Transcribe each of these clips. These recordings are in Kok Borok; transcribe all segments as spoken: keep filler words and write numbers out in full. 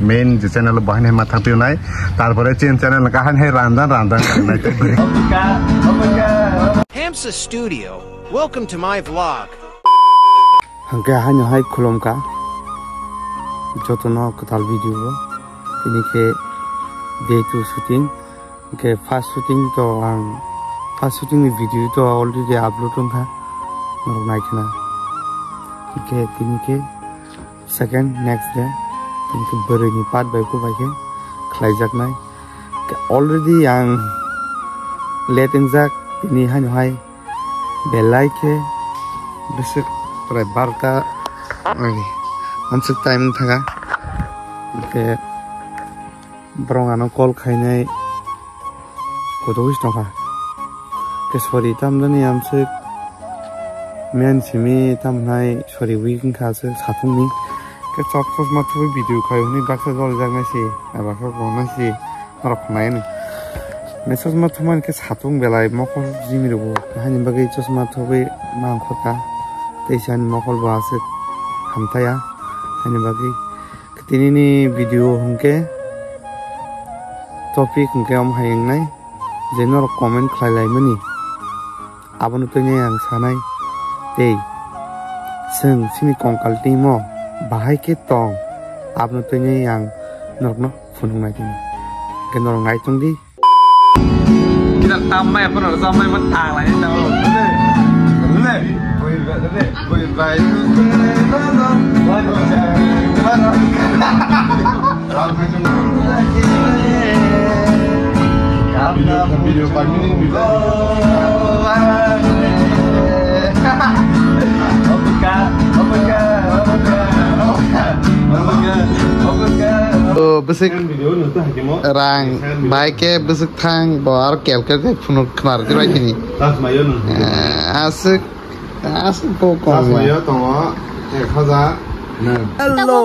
Main je channel bo haino ma thang pio nai. Tarpore chin channel ka haino randan randan nai te. Hamsa Studio, welcome to my vlog. Hangke haino hai khulumkha. Jotono kwtal video bo. Tini khe day two shooting. Hingke first shooting to ang, first shooting ni video to already upload wngkha, norok naikhwna. Hingke tini khe second, next day, tini khe bwrwi ni part bai bo bai khe khlaijaknai. Already ang late wngjak, tini haino hai belai khe bwswk prai barota, ai, amswk time wngkha. Hingke Borok ano call khainai kutuk wngwi tongkha. Ke sorry tamjani amswk men simi tamhnai sorry week wngkha aswk sathungni. Ke chok chosma thubui video khai hwnwi baksa jolijaknai si, baksa gongnai si norok khwnai hwnwi. Ne chosma thumani khe satung belai mokol jimi rwgo. Haini bagwi chosma thubui mangkhorkha. Tei si ani mokol bo aswk hamtaya. Haini bagwi Tini ni video hwnkhe topic hwnkhe omo hai wngnai je norok comment khlai lai mani, abono twi ang sanai tei chwng chini kongkal twi mo bahai khe tong, abono twi ang norokno phunuknai tini. Hwnkhe norok nai tong di. Kita tamai apa nang tamai man tang lai ni tang. Lele, lele, lele, bye bye. Video, video, O bwswk rang bai khe bwswk thang bo aro kel kel khe phunuk khwnar khe bai tini. Aswk aswk bo kong. Hello.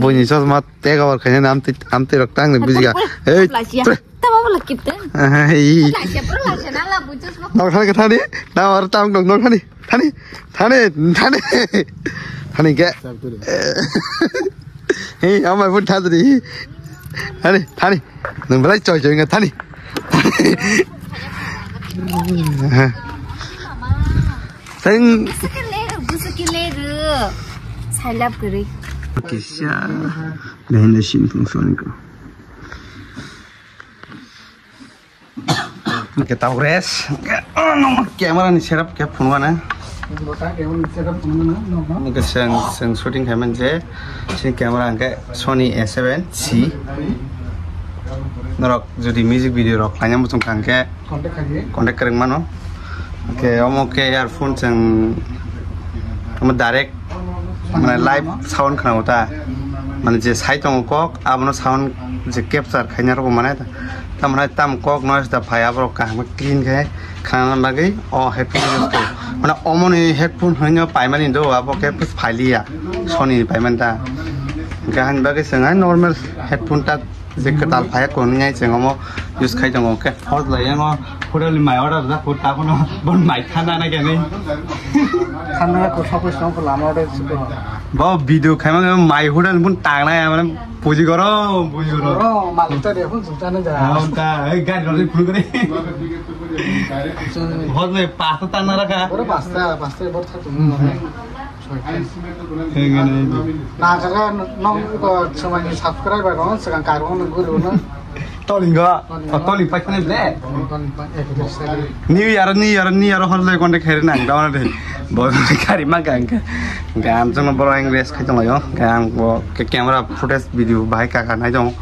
Buini chosma tega war khaina amtwi amtwi rok tang ni bujiga. Ei. Tamo bo lakip te. Ai. Lakip, bro, lakip na la buchos mo. Nong thani ke thani. Na war tam nong nong thani. Thani. Thani. Thani. Thani ke. Hei, amai pun thadri. Thani, thani. Nong belai choi choi nga thani. Thani. Busu ke leru, busu ke leru. Sailap kiri. Kisah. Behind the scene fungsi ko. Hwnkhe tau rest. Hwnkhe, oh, no, camera ni setup khe phunukna. Camera ni setup phunukna, no, no. Hwnkhe chwng, chwng shooting khaimani je, chini camera hwnkhe Sony A seven C. Norok jodi music video rok khlaina muchung kha hwnkhe contact khaidi. Contact kwrwng mano. Hwnkhe omo khe earphone chwng omo direct Mane live sound khwnao ta, mane je sai tongo kok, abono sound je capture khaina rwgo mane ta, tamoni tam kok noise da phai, aborok kaham clean khe khana bagwi o headphone use khaio. Mane omoni headphone hwnwi paimani do, abo khe phailiya, Sony ni paimani ta. Hwnkhe hani bagwi chwng hai normal headphone ta. Je kwtal phaiya kwnwi ai chwng omo use khai tongo khe. Hor lai yango hotel ni mai order da phut ta kono bon mai khana na khe ni. Khana ko sokoi song ko lama order siko. Bo video khaima mai hotel bun tang na ya mane puji goro, puji goro. Oro malik ta de phun sung ta na ja. Hon ta ei gari rok phun gori. Hor lai pasta tang na rakha. Oro pasta, pasta bor tha tum. Na kaka nong ko chumani subscriber no sekarang karung no guru no. Toling go. Toling. Oh, toling pakai ni ble. Toling pa-, eh, betul sekali. New Year, New Year, New Year hor lai konde khairi nang daw na de. Bo kari ma gang ka. Gam jong boro ang rest khai tong yo. Gang bo ke camera footage video bahai kaka nai jong.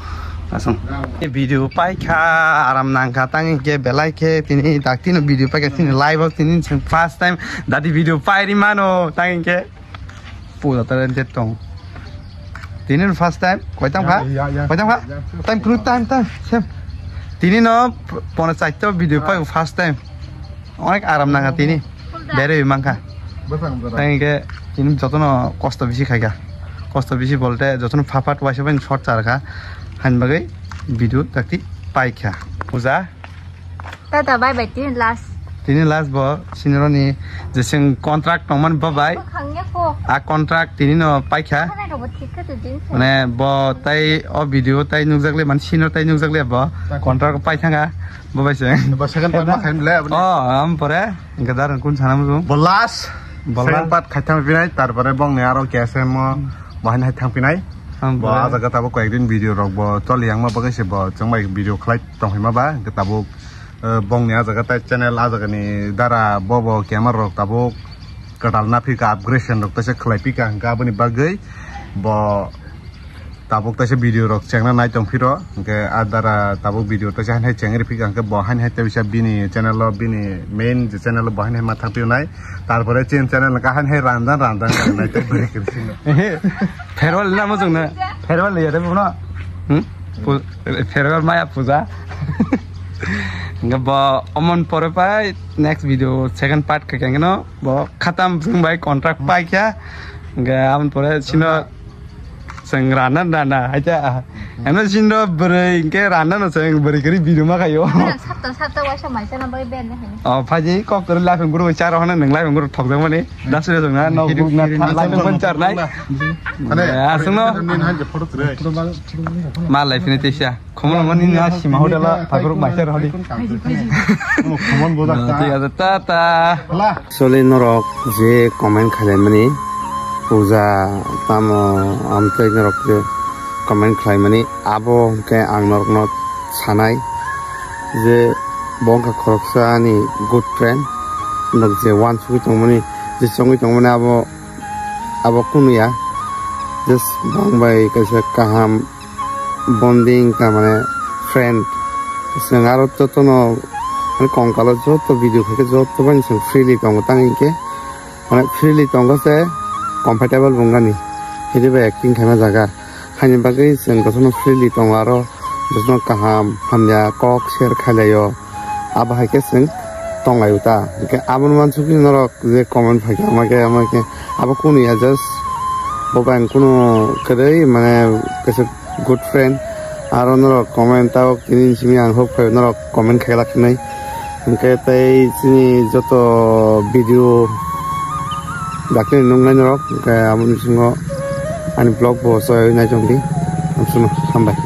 Asong. E video pai kha aram nang kha tang ke belai khe tini dak tino video pai kha tini live tini first time dadi video pai ri mano tang ke. Puta talented tong. Tini no first time, koi tam kha? Ya, ya, ya. Koi tam kha? Ya, ya. Time kunu time, time, sem. Tini no pono chaito video pai first time. Onek aram nang kha tini. Bere mang kha. Bwsang bwsang. Tang ke tini jotono kosto bisi khai kha. Kosto bisi bolte jotono phapat waisa bai short char kha. Han bagwi video takti pai kha. Puja. Tata, bye bye, tini last. Tini last bo sinironi je sing contract tongmani babai. Khangya ko. A contract tini no paikha. Khana rok bo thik kha tu din. Mane bo tai o video tai nukjakle man sinir tai nukjakle bo contract pai thanga bo bai se. Bo second part ma khaim le aboni. Oh, am pore. Hingke dar kun sana musu. Bo last. Bo last. Second part khaitham pinai, tarpore bongni aro K S M o bahai hai thang pinai. Bo a jaga tabuk koyekdin video rok bo choli yang ma bagwi se bo chwng bai video khlai tong hima ba, hingke tabuk, eh, bongni a jaga tai channel a jaga ni dara bo bo camera rok tabuk kwtal na phika, upgradation rok taisa khlai phika, hingke aboni bagwi bo tabuk taisa video rok chengna nai tong phiro, hingke a dara tabuk video taisa hain hai chengri phika, hingke bo hain hai taisa bini channel o, bini main je channel o bo hain hai ma thang phio nai, tarpore chin channel hingke hain hai randan randan nai tei bwrwi kwrwi sino. Farewell na mo chwngno? Farewell ya de bono. Hmm? Pu-, farewell maya puja. Hingke bo omon pore pai next video second part khe kengeno bo khatam chwng bai contract pai kha. Hingke amon pore sino Chwng rana rana, haita. Ano sindo bwrwi, hingke rana no chwng bwrwi kwrwi video ma khayo. Sapta, sapta waisa maisa na bai ben ne hai. Oh, phaji kok kwrwi life guru char hona nang life guru thok jang mani. Dasri jong na, no group na, life pon char nai. Ane, asung no. Nin han je photo tre. Ma life ni teisa. Khumon mani na sima hotel a phakruk maisa rw di. Khumon bodak ta. Thik ase, ta ta. Hala. Actually norok je comment khlaimani puja tamo amtwi norok je comment khlaimani abo hwnkhe ang norokno sanai je bo wngkha khoroksa ani good friend, norok je uansugwi tongmani, je chongwi tongmani abo, abo kunu ya, just bong bai kaisa kaham bonding, ta mane friend. Chwng aro jotono, mane, kongkalo joto video khaikhe joto bai chwng freely tongo, tang hinkhe, mane, freely tongo se comfortable bongani. Hidi bai acting khaima jaga. Haini bagwi chwng jotono freely tongo aro jotono kaham hamya kok share khailaio. Abo hai khe chwng tonglaio ta. Hinkhe abono uansugwi norok je comment phaikha, ama khe, ama khe, abo kunu ya, just bo bai ang kunu kwrwi, mane, kaisa good friend. Aro norok comment tabok tini simi ang hope khaio norok comment khailak hinwi. Hinkhe tei chini joto video dakti nuknai norok, hinkhe aboni bisingo ani vlog bo chaywi naitongdi. Hamsano, hambai.